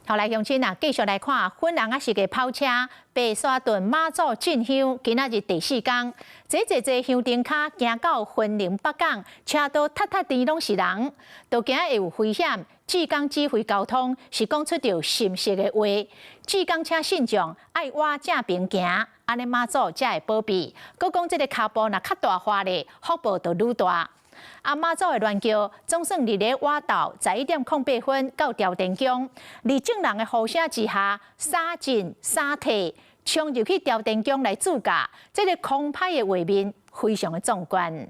好來，鄉親啊，繼續來看粉紅仔色的跑車，白沙屯媽祖進香，今仔日第四工，這濟濟香燈跤行到雲林北港，車道塞塞甜攏是人，都驚會有危險。志工指揮交通是講出著心實的話，志工請信眾愛倚正邊行，按呢媽祖才會保庇。閣講這个跤步若較大華咧，福報就愈大。啊，媽祖的鸞轎總算佇咧倚晝11點08分到朝天宮，佇眾人的呼聲之下，三進三退，衝入去朝天宮來駐駕，這个空拍的畫面非常的壯觀。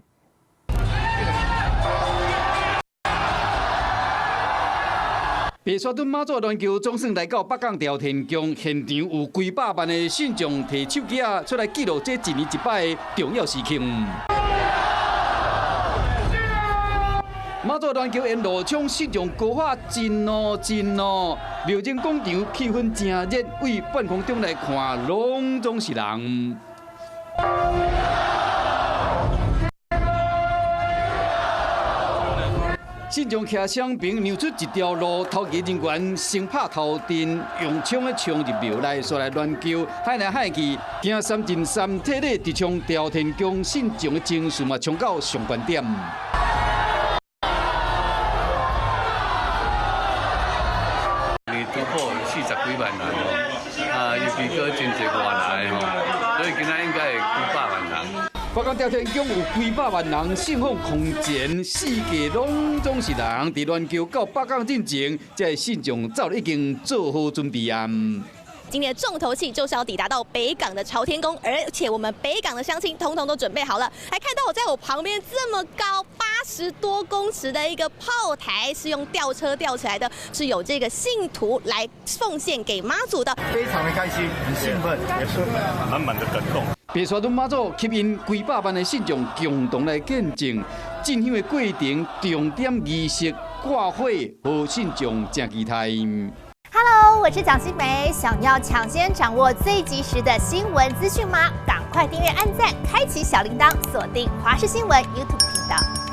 白沙屯媽祖鸞轎總算來到北港朝天宮，現場有幾百萬的信眾提手機仔出來記錄這一年一擺的重要時刻。媽祖鸞轎沿路衝，信眾高喊真哦真哦，廟前廣場氣氛真熱，對半空中來看，攏總是人。信眾徛雙爿，讓出一條路，頭前人員先拍頭陣，用槍的衝入廟內，煞來鸞轎，喊來喊去，驚三進三退咧，直衝朝天宮，信眾的情緒嘛，衝到上懸點。突破40幾萬人吼，啊，尤其閣真濟外來吼，所以今仔應該會幾百萬人。北港朝天宮有幾百萬人信奉空前，四界攏總是人。佇鸞轎到北港進前，這个信眾早已經做好準備啊。今天的重頭戲就是要抵達到北港的朝天宮，而且我們北港的鄉親通通都準備好了。還看到我在我旁邊這麼高80多公尺的一個炮台，是用吊車吊起來的，是有這個信徒來奉獻給媽祖的。非常的開心，很興奮，也是滿滿的感動。白沙屯媽祖吸引幾百萬的信眾共同來見證進香的過程，重點儀式掛火，予信眾誠期待。 Hello，我是蔣新梅，想要搶先掌握最及時的新聞資訊嗎？趕快訂閱、按讚、開啟小鈴鐺，鎖定華視新聞 YouTube 頻道。